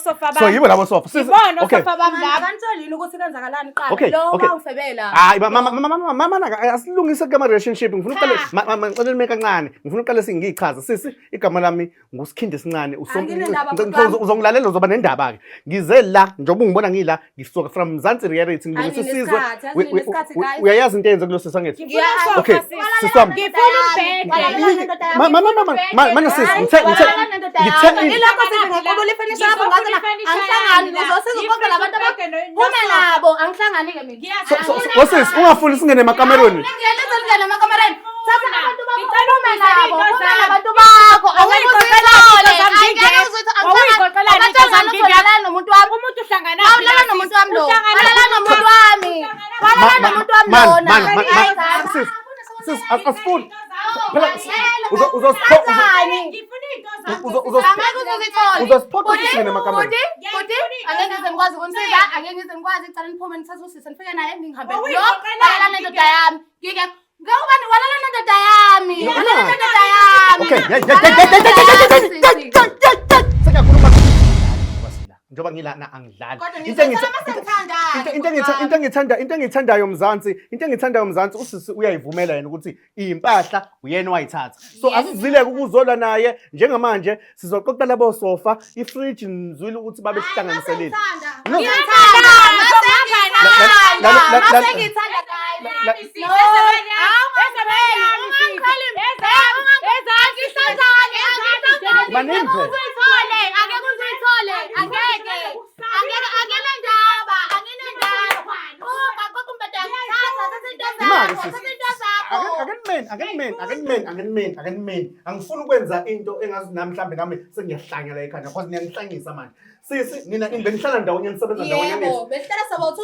osofa So bami. yibo labo sofa. Sisi- Ibona okay. osofa bami laba. Akanitsheli ukuthi kwenzakalani qala. Okay, Lo okay. wangifebela. Hayi mama mama mama mama naka asilungise kama relationship ngifuna uqale ngicela nime kancane ngifuna uqale singichaze sisi igama lami nguSikhindi esincane Anginendaba, bhuti wami. uzongilalela uzoba nendaba ke ngize la njengoba ungibona ngila ngisuka from Mzansi Reality ngilungisa isizwe Anginesikhathi, anginesikhathi, guys. Uyayazi into eyenze kulo sisi angithi? Ngifuna usofa Okay, sisi. sisi wami. Ngifuna umbhede. Mama mama mama mana sisi ngithe ngithe ngithe Ilokho sizingiqubula ifenisha yakho ngathi na angihlangani uzosiza uqoqe labantu abaphume nabo angihlangani ke mina. Osisi ungafuni singene emakamerweni. Ngiyaleza ngene emakamereni. Thatha abantu bakho Ngicela uphume ungise nabo, iy'nto uphume zami. nabantu bakho. Angeke Awuyiqoqelani uzithole, iy'nto zami angeke ngingekho. uzithole. Awuyiqoqelani iy'nto zami Angihlangani uzolala nomuntu wami. Umuntu uhlangana Awulala nomuntu wami lo. Walala nomuntu wami. Walala nomuntu wami Man lona. man man Hayi, man sis sis asifuni phela Thathani. Ngifuna iy'nto zami. Angeke uzozithole. uzosiphoqa ukuthi singene emakamerweni. Bhuti, bhuti, angeke ngize ngikwazi ukunisiza, angeke ngize ngikwazi cela niphume nithathe usisi nifike naye ngihambe. Lo Wawuyiqoqelani walala nendoda yami. Ngike ngoba walala nendoda yami. Walala nendoda yami. Okay, yeah, yeah, yeah, yeah, yeah, yeah, yeah, yeah, yeah, yeah, yeah. Sengiyakhuluma. Njengoba ngilana angidlali. Kodwa Into ngizothola masengithandayo. into engithandayo Mzansi, into engithandayo Mzansi usisi uyayivumela yena ukuthi impahla uyena wayithatha. So asizileke ukuzolwa naye njengamanje sizoqoqa labo sofa, ifridge nizwile ukuthi babe sihlanganiselile. No. Masengithanda Baningi phela. Uzuyithole, angeke uzuyithole, angeke. Angeke anginendaba, anginendaba. Buka kodwa umbhede uyangithatha, thatha into Imali zakho, sisi. thatha into zakho. Akenimeni, akenimeni, akenimeni, akenimeni, akenimeni. Angifuni ukwenza into engazi nami mhlambe nami sengiyahlanya la ekhanda because niyangihlanyisa manje. Sisi nina benihlala ndawonye nisebenza ndawonye Yebo, nisi. besihlala sabo 2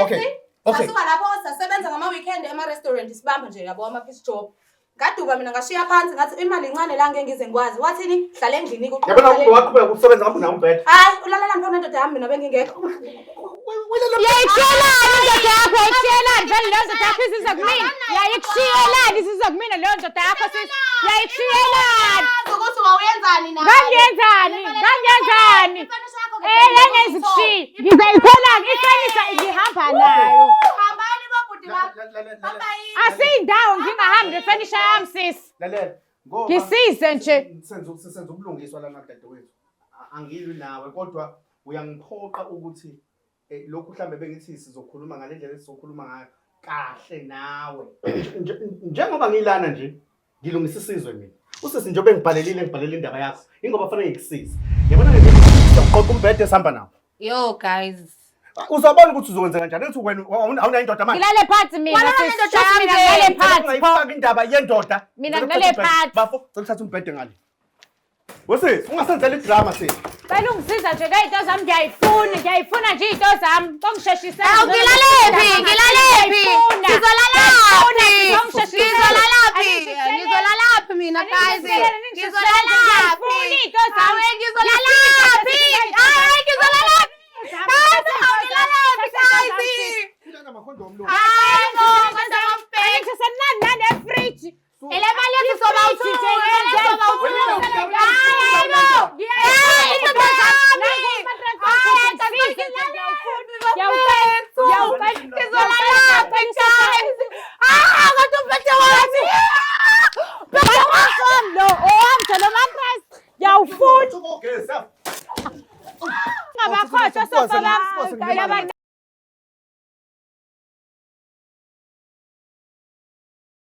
Okay. eresi. Okay. Sasuka lapho sasebenza ngama-weekend ema-restaurant sibamba nje yabo ama-piece job. Ngaduka mina ngashiya phansi ngathi imali incane la ngeke ngize ngikwazi. Wathini? Hlala endlini Yabona kuqala. waqhubeka ukusebenza ngapha unawo umbhede. Hayi, ulalelani pho nendoda yami mina bengingekho. Yayikushiyelani indoda yakho, yayikushiyelani vele leyo ndoda yakho isiza kumina. Yayikushiyelani isiza kumina leyo ndoda yakho sisi. Yayikushiyelani. Yazi ukuthi wawuyenzani naye. Ngangiyenzani? Ngangiyenzani? Eh, yangezikushiya. Ngizayithola-ke ifenisa ngihamba nayo. Hambani bobhuti bami. Hamba yini? Asiyindawo ngingahambi nefenisha yami sisi. Lalela. Ngoba Ngisize nje. Senza ubulungiswa lana dadewethu. Angilwi nawe kodwa uyangiphoqa ukuthi lokhu mhlambe bengithi sizokhuluma ngale ndlela esizokhuluma ngayo kahle nawe. Njengoba ngilana nje ngilungisa isizwe mina. Usisi njengoba engibhalelile ngibhalele indaba yakho. Ingoba fanele ngikusize. Yabona nje sizoqoqa umbhede sihamba nawo. Yo guys. Uzobona ukuthi uzokwenza kanjani. Uthi wena awunayo indoda manje. Ngilale phansi mina Walala sisi. nendoda Shuthi yami mina nje. ngilale phansi pho. Ungayifaki indaba yendoda. Mina Ngicela ngilale uthathe umbhede. phansi. Bafo, ngicela uthathe umbhede ngale. Wesisi, ungasenzeli idrama sisi. Cela ungisiza nje ngey'nto zami ngiyayifuna, ngiyayifuna nje iy'nto zami. Kongisheshisela. Awu ngilalephi? Ngilalephi? Ngizolalaphi? Ngizolalaphi? Ngizolalaphi mina guys? Ngizolalaphi? Awe ngizolalaphi? Hayi ngizolalaphi? Guys, awu ngilalaphi guys? Hayi bo, kodwa umbhede. Nani nane-fridge. Ele mali yethu soba u-two, soba u-two. Hayi bo. Hey, indoda yami. Hayi, Ngizolalaphi guys? Ah, kodwa umbhede wami. Umbhede wami lo, owami nje lo mattress. Ngiyawufuna. Ngabakhohlwa sofa bami.